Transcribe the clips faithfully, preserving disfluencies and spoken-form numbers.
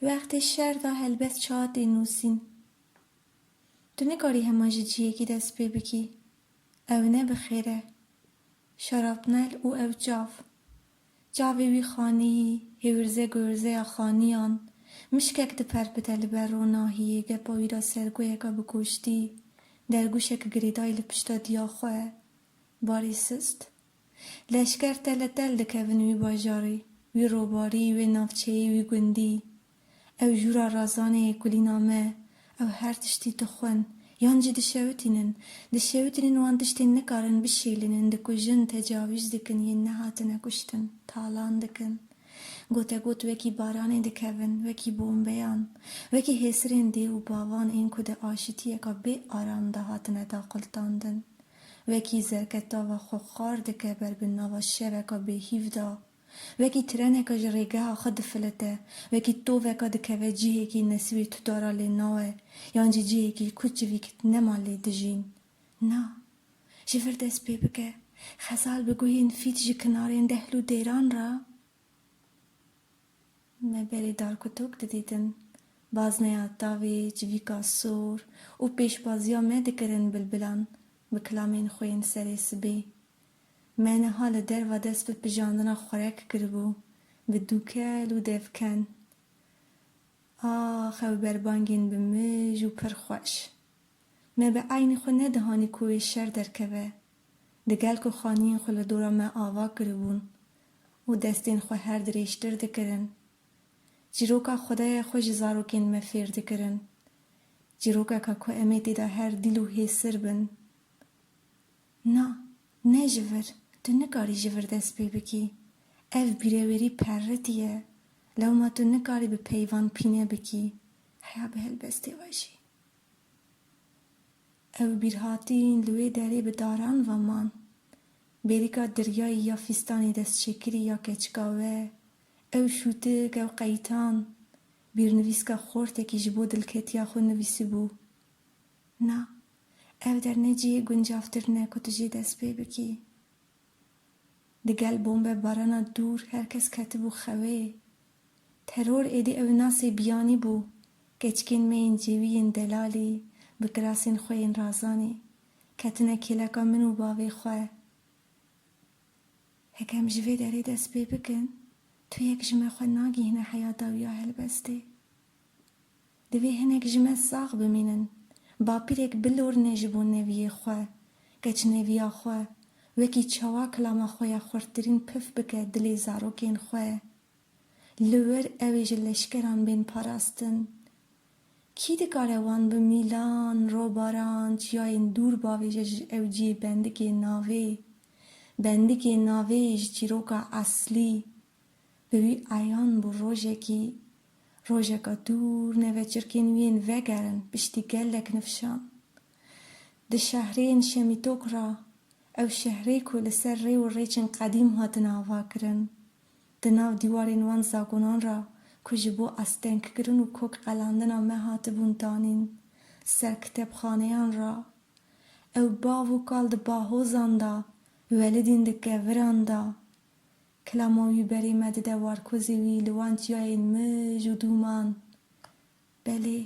Wextê şer de helbest çawa tê nûsîn. Tu nikarî hema ji cihekî dest pê bikî. Ew ne bi xêr e. Şarapnel û ew çav. Çavê wî xaniyî, hêwirze guhirzeya xaniyan, mişkek diperpite li ber ronahiyê, gepa wî de sergoyeka bi koştî, dergûşek girêdayî li pişta diya xwe. Barê sist. Leşker teletel dikevin wî bajarî, wî robarî, wê navçeyê, wî gundî. Ew jûra razanê kulîna me, ew her tiştî dixwin, yan jî dişewitînin. Dişewitînin, wan tiştên nikarin bişêlînin, dikujin, tecawîz dikin, yên nehatine kuştin, talan dikin. Gotegot wekî baranê dikevin, wekî bombeyan, wekî hêsirên dê û bavan ên ku di aşitiyeka bê aram de hatine daqultandin. Wekî zerketava xwe xwar dike ber bi nava şeveka bêhîv de. Wekî treneka ji rêgeha xwe difilite, wekî toveka dikeve cihekî nesîbê tu dara lê nawe, yan jî cihekî ku çivîk nema lê dijîn. Na, ji vir dest pê bike, xezal bi guhên fît ji kinarên dehl û dêran re. Me berê darkutok didîtin, bazneya tavê, çivîka sor û pêşbaziya me dikirin bilbilan bi kilamên xwe yên serê sibê. Me niha li derva dest bi pijandina xurek kiribû, bi dûkel û devken. Ax, ew berbangên bi mij û pir xweş. Me bi eynî xwe nedihanî ku wê şer derkeve. Digel ku xaniyên xwe li dora me ava kiribûn û destên xwe her dirêjtir dikirin. Çîroka Xwedayê xwe ji zarokên me fêr dikirin. Çîrokeka ku em ê tê de her dîl û hêsir bin. Na, ne ji vir, tu nikarî ji vir dest pê bikî. Ev bîrewêrî perritiye. Lewma tu nikarî bi peyvan pîne bikî. Heya bi helbestê we jî. Ew bîrhatîn li wê derê bi daran ve man. Bêrîka diryayî ya fîstanê destçêkirî ya keçika we, ew şûtik, ew qeytan, bîrnivîska xortekî ji bo dilketiya xwe nivîsibû. Na, ev der ne cihê guncavtir ne ku tu jê dest pê bikî. Digel bombe barana dûr her kes ketibû xewê. Teror êdî ew nasê biyanî bû. Keçikên me yên cêwî yên delalî, bi kirasên xwe yên razanî, ketine kêleka min û bavê xwe. Heke em ji vê derê dest pê bikin, tu yek ji me xwe nagihîne heya dawiya helbestê. Divê hinek ji me sax bimînin. Bapîrek bilorine ji bo neviyê xwe, keçneviya xwe, wekî çawa kilama xwe ya xurttirîn pif bike dilê zarokên xwe. Li wir ew ê ji leşkeran bên parastin. Kî dikare wan bi mîlan, robaran, çiyayên dûr bavêje ji ew cihê bendikê navê? Bendikê navê ji çîroka eslî. Bi wî eyan bû rojekî, rojeka dûr neveçirkên wî yên vegerin piştî gelek nifşan. Di şehreyên şemîtok re, ew şehrê ku li ser rê û rêçên qedîm hatine avakirin, di nav dîwarên wan zagonan re ku ji bo astengkirin û kok qelandina me hatibûn danîn, ser kitêbxaneyan re, ew bav û kal di bahozan de, welidîn di keviran de, Kilama wî berê me dide warkozê wî li wan çiyayên mij û dûman. Belê,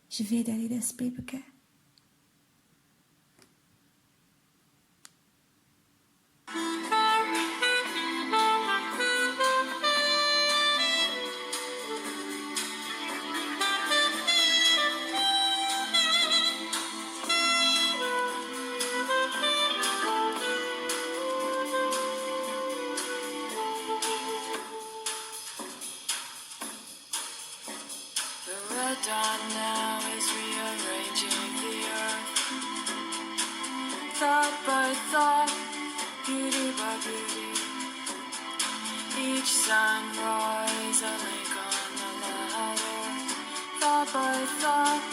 ji vê derê dest pê bike. The red dawn now is rearranging the earth. Thought by thought, beauty by beauty. Each sunrise a link on the ladder. Thought by thought,